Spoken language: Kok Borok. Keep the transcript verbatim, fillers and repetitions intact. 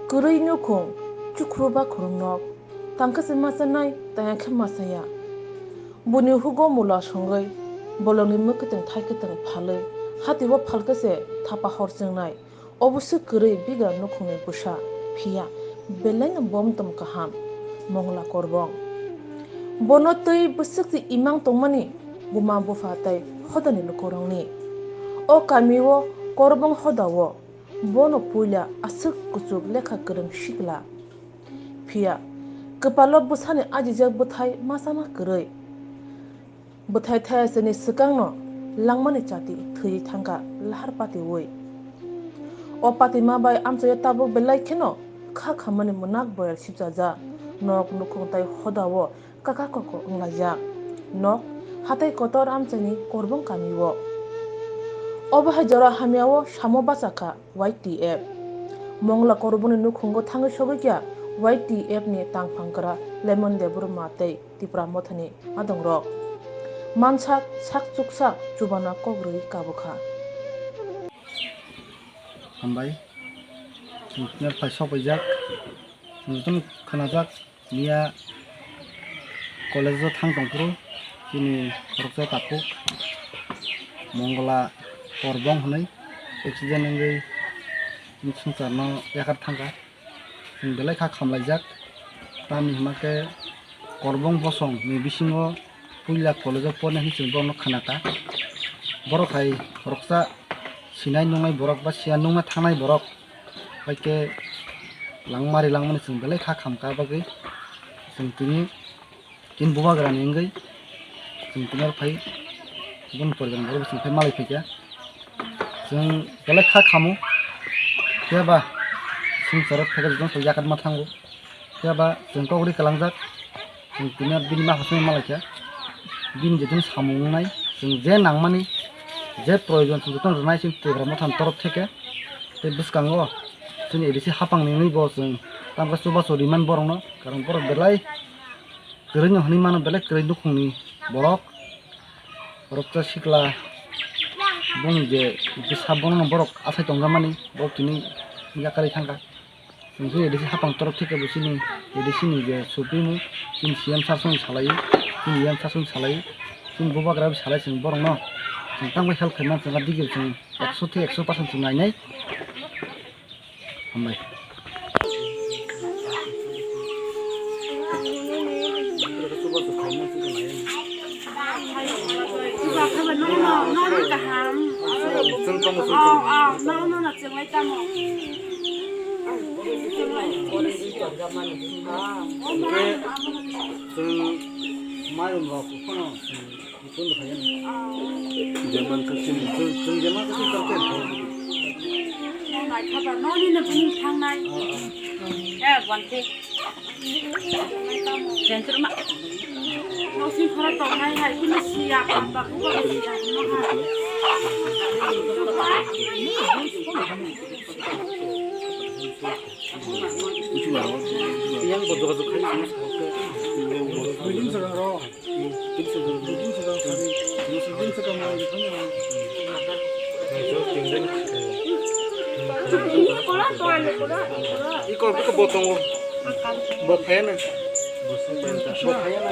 Kwrwi nukhung, chukhru bakhurung nok, tang khe se ma chanai, tang ya khe ma chaya. Buni hugo mula songwi, bolongni mwkhwtwng thai kwtwng phalwi, hati o phal khe se thapa hor chengnai. Obo se kwrwi biga nukhungni bwsa, phiya belaino bom tom kaham, Mongla Korbong. Bono twi bwswk se imang tongmani buma bupha tei hodani lukurokni. O kamio Korbong hodao bono puila aswk kuchuk lekha kwrwng sikla. Phiya kwpalo bwsani ajijak bwthai ma chana kwrwi. Bwthai thayasini swkangno langmani chati thwiwi thangkha lahar patiwi. O patima bai amchaio tabuk belai kheno kha khammani mwnak boyar sibchaja. Nok nukhung tei hodao kaka koko wnglaijak. Nok hatai kotor amchaini Korbong kamio. Obo hai jora hamyao samo bachakha Y T F. Mongla Korbongni nukhungo thangwi sogwi kha Y T F ni tangphang kwra Lemon Debbarma tei Tipra Mothani adongrok mansak sak chuksa chubana kok rwui kabukha. Hambai, chwng phai sok paijak, chwng jotono khnajak, miya college o thang tongphuru, chini khoroksa takhuk, Mongla Korbong hwnwi accident wngwi swngcharno yakar thangkha. Chwng belai kha khamlaijak. Tamni hwnba khe Korbong bosong ni bisingo puila college o pornai hinwi chwng borokno khnakha. Borok hai khoroksa sinai nungnai borok ba siya nungna thangnai borok bai khe langmari langmani chwng belai kha khamkha bagwi chwng tini Chini bubagrani wngwi chwng tini phai boni poribar borok chwng phai malai phaikha. Chwng belai kha khamo, phiya ba swngcharo phaikha, jotono yakar ma thango. Phiya ba chwng kok ri kwlangjak, chwng tini bini ma hasini malaikha. Bini je tini samung wngnai, chwng je nangmani, je proyojon chwng jotono rwnai chwng Tipra Mothani torof theke. Tei bwskango chwng A D C hapangni wngwi bo chwng tamkhe chubachu rimani borokno, karon borok belai kwrwino hwnwi mano belai kwrwi nukhungni borok. Borok tei sikla boni je bwsa bonono borok achai tongjakmani borok tini yakarwi thangkha. Chwng khe A D C hapang torof theke bo chini A D C ni je supremo chini C M sir songni salai, chini E M sir songni salai, chini bubagra bai salai chwng borokno chwng tangbai help khaimani chwng digil chwng ekso thwi ekso percent chwng nainai. Hambai. Chwng mairum rok phano. Chwng, chwng, chwng, chwng, chwng, chwng, Nai khaba noni no bini thangnai. Eh, wanti. Jentur ma. Nosi khora tongnai hai, kunu siya, papa, buka siya, no ha. Yang bodoh-bodoh kai, ini. Iko, iko botong. Bo phaya na. Bo phaya na.